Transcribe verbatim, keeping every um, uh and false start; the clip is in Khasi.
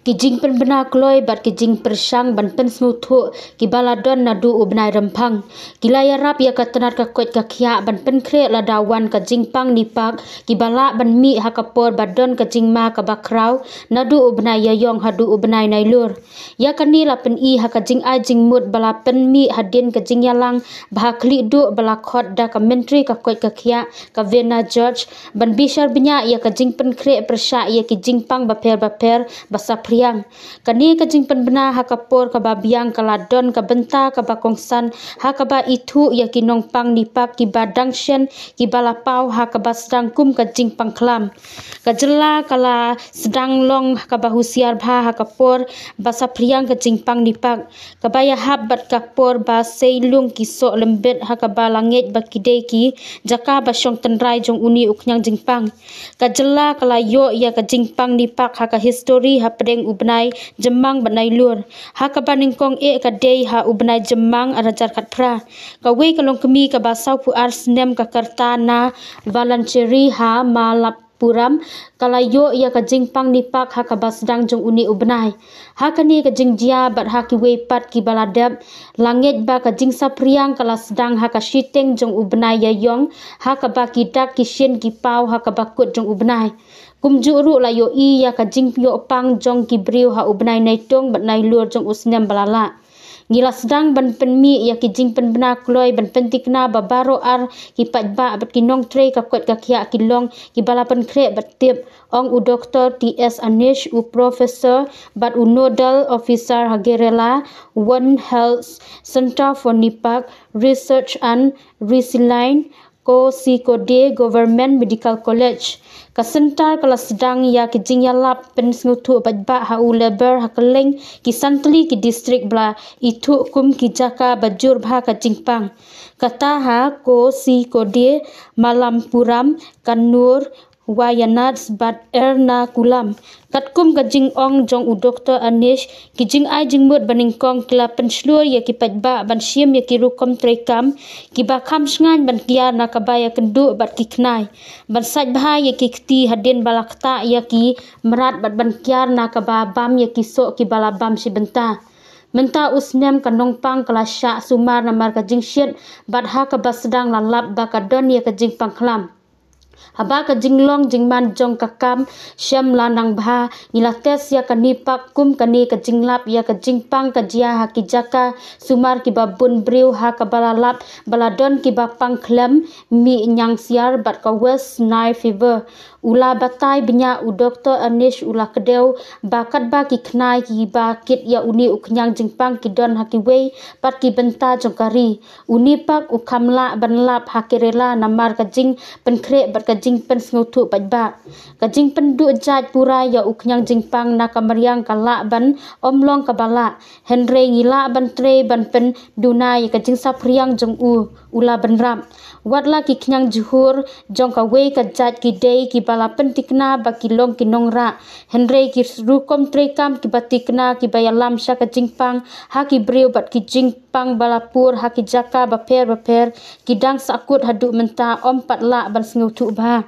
Ki jingpynbna kloi bad ki jingpyrshang ban pynsngewthuh kiba la don naduh u bnai Rymphang ki la ïarap ïa ka tnat ka koit ka khiah ban pynkhreh lada wan ka jingpang Nipah kiba lah ban mih ha ka por ba don ka jingma kaba khraw naduh u bnai Ïaïong haduh u bnai Nailur. Ïa kane la pyni ha ka jingai jingmut ba la pynmih hadien ka jingïalang ba ha khlieh duh ba la khot da ka Myntri ka koit ka khiah ka Verna George ban bishar bniah ïa ka jingpynkhreh pyrshah ïa ki jingpang bapher bapher ba saphriang. Kane ka jingpynbna ha ka por kaba biang ka la don ka bynta kaba kongsan ha kaba ithuh ïa ki nongpang Nipah kiba dang shen kiba la paw ha kaba sdang kum ka jingpang khlam. Ka jylla ka la sdang long kaba husiar bha ha ka por ba saphriang ka jingpang Nipah kaba ïahap bad ka por ba sei lung ki soh lembit ha kaba la ngeit ba ki dei ki jaka ba shong tynrai jong une u khñiang jingpang. Ka jylla ka la ïoh ïa ka jingpang Nipah ha ka histori hapdeng u bnai Jymmang bad Nailur, ha kaba nyngkong eh ka dei ha u bnai Jymmang ar hajar khatphra. Kawei ka longkmie kaba sawphew ar snem ka kyrta na Valanchery ha Malappuram ka la ïoh ïa ka jingpang Nipah ha kaba sdang jong une u bnai. Ha kane ka jingjia bad ha kiwei pat kiba la dep, la ngeit ba ka jingsaphriang ka la sdang ha ka shiteng jong u bnai Ïaïong ha kaba ki dak ki shin ki paw ha kaba kut jong u bnai. Kumjuh ruh la ïohi ïa ka jingïoh pang jong ki briew ha u bnai Naitung bad Nailur jong u snem ba la lah. Ngi la sdang ban pynmih ïa ki jingpynbna kloi ban pyntikna ba baroh ar ki paidbah bad ki nongtrei ka koit ka khiah ki long kiba la pynkhreh bad tip, ong u Doktor T S Anish, u professor bad u nodal officer ha Kerala One Health Centre for Nipah Research and Resilience, Kozhikode Government Medical College. Ka centre ka la sdang ïa ki jingïalap pynsngewthuh paidbah ha u Lebur ha kylleng ki san tylli ki district ba la ithuh kum ki jaka ba jur bha ka jingpang, kata ha Kozhikode, Malappuram, Kannur, Wayanad bad Ernakulam. Katkum ka jingong jong u Doktor Anish, ki jingai jingmut ba nyngkong ki la pynshlur ïa ki paidbah ban shim ïa ki rukom treikam kiba kham shngaiñ ban kiar na kaba ïakynduh bad ki khnai, ban sait bha ïa ki kti hadien ba la ktah ïa ki mrad bad ban kiar na kaba bam ïa ki soh kiba la bam shi bynta. Mynta u snem ka nongpang ka la shah sumar namar ka jingshit bad ha kaba sdang la lap ba ka don ïa ka jingpang khlam. Haba ka jinglong jingman jong ka kam shem la nang bha, ngi la test ïa ka Nipah kum kane ka jinglap ïa ka jingpang ka jia ha ki jaka sumar kiba bun briew ha kaba la lap ba la don kiba pang khlem, mih ñiangsiar bad ka West Nile fever. U la batai bniah u Doktor Anish, u la kdew ba katba ki khnai kiba kit ïa une u khñiang jingpang ki don ha kiwei pat ki bynta jong ka ri, u Nipah u kham lah ban lap ha Kerala namar ka jingpynkhreh bad ka jingpynsngewthuh paidbah. Ka jingpynduh jait pura ïa u khñiang jingpang na ka mariang ka lah ban ym long kaba lah, hynrei ngi lah ban trei ban pynduna ïa ka jingsaphriang jong u, u la bynrap. Wat la ki khñiang jhur jong kawei ka jait ki dei kiba la pyntikna ba ki long ki nongrah, hynrei ki rukom treikam kiba tikna kiba ïalam sha ka jingpang ha ki briew bad ki jingpang ba la pur ha ki jaka bapher bapher ki dang sahkut haduh mynta ym pat lah ban sngewthuh bha.